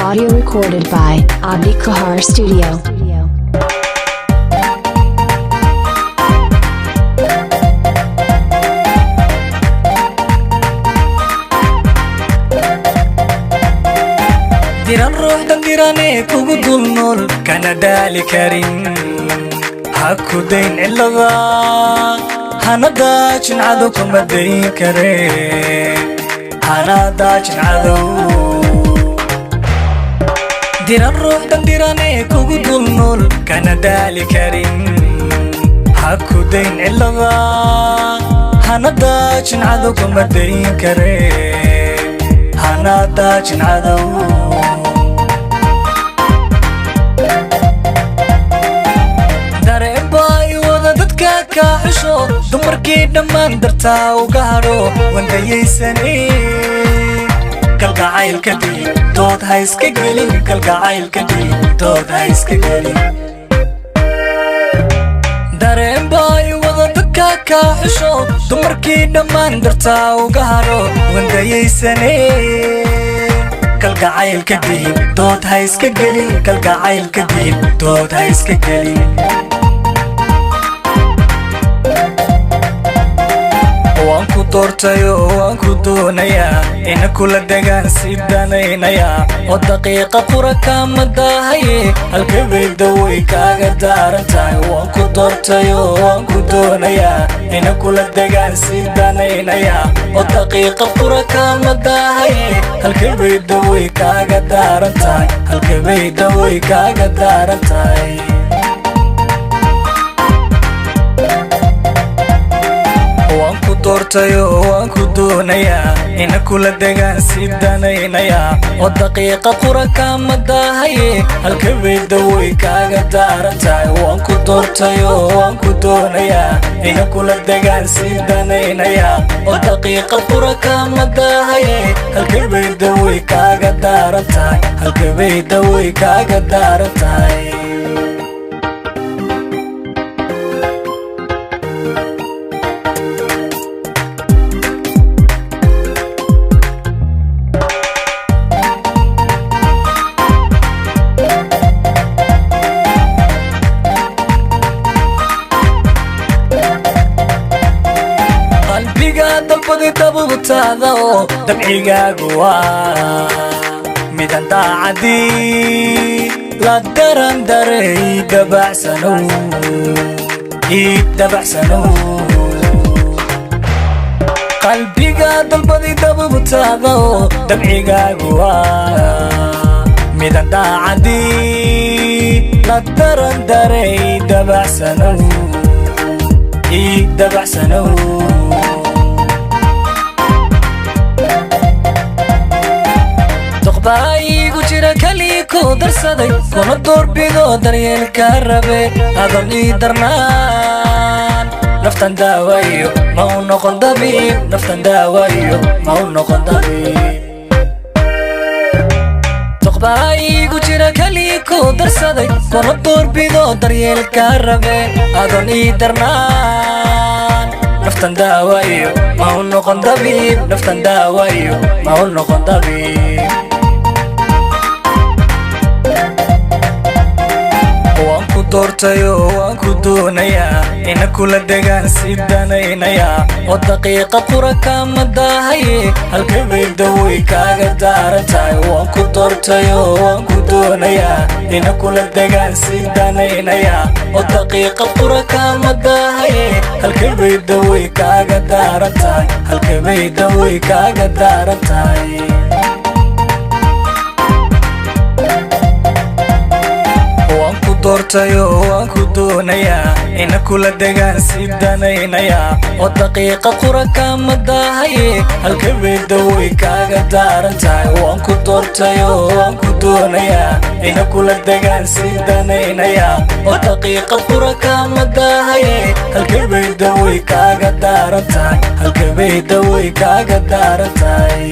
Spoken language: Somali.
Audio recorded by Abdi Kahar Studio. Diran ruuxdan diranee kugu dul nool kana daali karin, ha ku dayn cillada, hana daajin cadow, kuma dayn kare, hana daajin cadow. Diran ruuxdan diranee kugu dul nool kana daali karin, ha ku dayn cillada, hana daajin cadow, kuma dayn kare, hana daajin cadow. Dareen baa i wada dadka kaa xusho, dumarkii dhammaan dartaa uga hadho wandayaysane. Kalgacaylka diib, dood ha iska gelin. Kalgacaylka diib, dood ha iska gelin. Dareen baa i wada dadka kaa xusho, dumarkii dhammaan dartaa uga hadho wandayaysane. Kalgacaylka diib, dood ha iska gelin. Kalgacaylka diib, dood ha iska gelin. Waan ku doortayoo waan ku doonayaa, ina kula degaan sii danaynayaa, oo daqiiqa qura kaama daahaye, halka bayda way kaaga daaran tahay. Waan ku doortayoo waan ku doonayaa, ina kula degaan sii danaynayaa, oo daqiiqa qura kaama daahaye, halka bayda way kaaga daaran tahay. Halka bayda way kaaga daaran tahay. Waan ku doortayoo waan ku doonayaa, ina kula degaan sii danaynayaa, oo daqiiqa qura kaama daahaye, halka bayda way kaaga daaran tahay. Waan ku doortayoo waan ku doonayaa, ina kula degaan sii danaynayaa, oo daqiiqa qura kaama daahaye, halka bayda way kaaga daaran tahay. Halka bayda way kaaga daaran tahay. Qalbiga dalbaday dabubtaada, oo dabcigaagu waa midan daacadii la daran daray. Dabacsanow, ii dabacsanow. Qalbiga dalbaday dabubtaada, oo dabcigaagu waa midan daacadii la daran daray. Dabacsanow, ii dabacsanow. Doqbaa iigu jira kalii ku darsaday, kuna doorbido daryeelka rabe, adon ii darnaan. Naftan daawayo ma u noqon dabiib. Naftan daawayo ma u noqon dabiib. Doqbaa iigu jira kalii ku darsaday, kuna doorbido daryeelka rabe, adon ii darnaan. Naftan daawayo ma u noqon dabiib. Naftan daawayo ma u noqon dabiib. Waan ku doortayoo waan ku doonayaa, ina kula degaan sii danaynayaa, oo daqiiqa qura kaama daahaye, halka bayda way kaaga daaran tahay. Waan ku doortayoo waan ku doonayaa, ina kula degaan sii danaynayaa, oo daqiiqa qura kaama daahaye, halka bayda way kaaga daaran tahay. Halka bayda way kaaga daaran tahay. Waan ku doortayoo waan ku doonayaa, ina kula degaan sii danaynayaa, oo daqiiqa qura kaama daahaye, halka bayda way kaaga daaran tahay. Waan ku doortayoo waan ku doonayaa, ina kula degaan sii danaynayaa, oo daqiiqa qura kaama daahaye, halka bayda way kaaga daaran tahay. Halka bayda way kaaga daaran tahay.